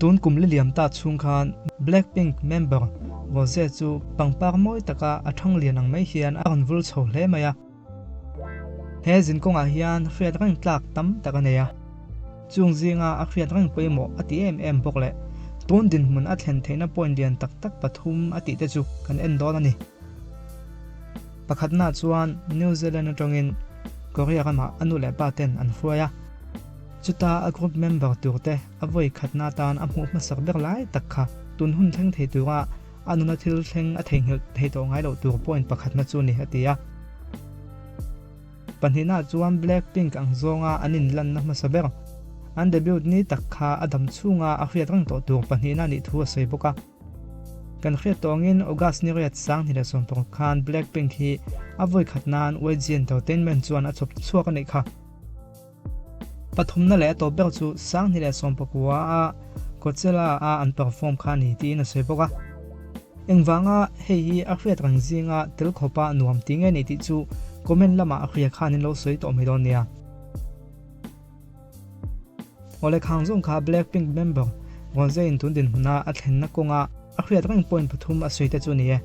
Tun kum li liam ta chhung khan Blackpink member Rosé chu pangpar mawi taka a thang lian ang mai hian a rawn vul chho hle mai a. He zinkawngah hian hriat reng tlak tam tak a nei a. Chung zinga a hriat reng pawimawh a ti em em bawk leh tun dinhmun a thlen theihna point lian tak tak pathum a tih te chu kan en dawn a ni. Pakhatna chuan New Zealand atangin Korea ramah a nu leh pa ten an hruai a. Chuta a group member tur te a vawi khatna atan a hmuh hmasak ber lai tak kha tun hun thleng thei tura a nuna thil thleng a theihnghilh thei tawh ngai loh tur point pakhatna chu ni a ti a. Pahnihna chuan Blackpink ang zawnga an inlanna hmasa ber, an debut ni tak kha a dam chhunga a hriat reng tawh tur pahnihna nih thu a sawi bawk a. Kan hriat tawngin August ni riat 2016 khan Blackpink hi a vawi khat nan YG Entertainment chuan a chhawp chhuak a nih kha. Pathumna leh a tawp ber chu 2019 a Coachella a an perform kha a ni tiin a sawi bawk a. Engvanga hei hi a hriat reng zinga tel khawpa nuam ti nge ni tih chu comment lamah a hria khan in lo sawi tawh mai dawn nia. Awle khang zawng kha Blackpink member Rose in tun dinhmuna a thlenna kawnga a hriat reng point pathum a sawi te chu a ni e.